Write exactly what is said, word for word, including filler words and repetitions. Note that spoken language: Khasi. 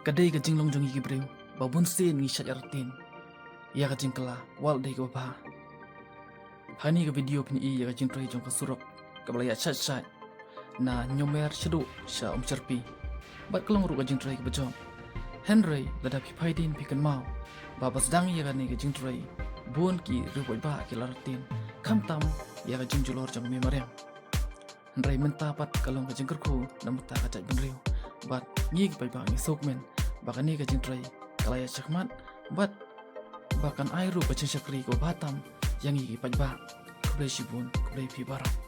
Ka dei ka jinglong jong ngi ki briew ba bun sien ngi shait artatien ïa ka jingkylla wat la dei kaba bha. Ha kane ka video phin ïohi ïa ka jingtrei jong ka surok kaba la ïa shait shait na Niumer shaduh sha Umshyrpi. Bad ka long ruh ka jingtrei kaba jop. Hynrei lada phi phai dien phi kynmaw ba ba sdang ïa kane ka jingtrei bun ki riew paidbah ki la artatien, khamtam ïa ka jingjulor jong ka mei mariang. Hynrei mynta pat ka long ka jingkyrkhu na mynta ka jaitbynriew. Bad ngi ki paidbah ngi sngewkmen ba kane ka jingtrei ka la ïa shakmat bad ba kan ai ruh ka jingshakri kaba bha tam ïa ngi ki paidbah. Khublei shibun, khublei phi baroh.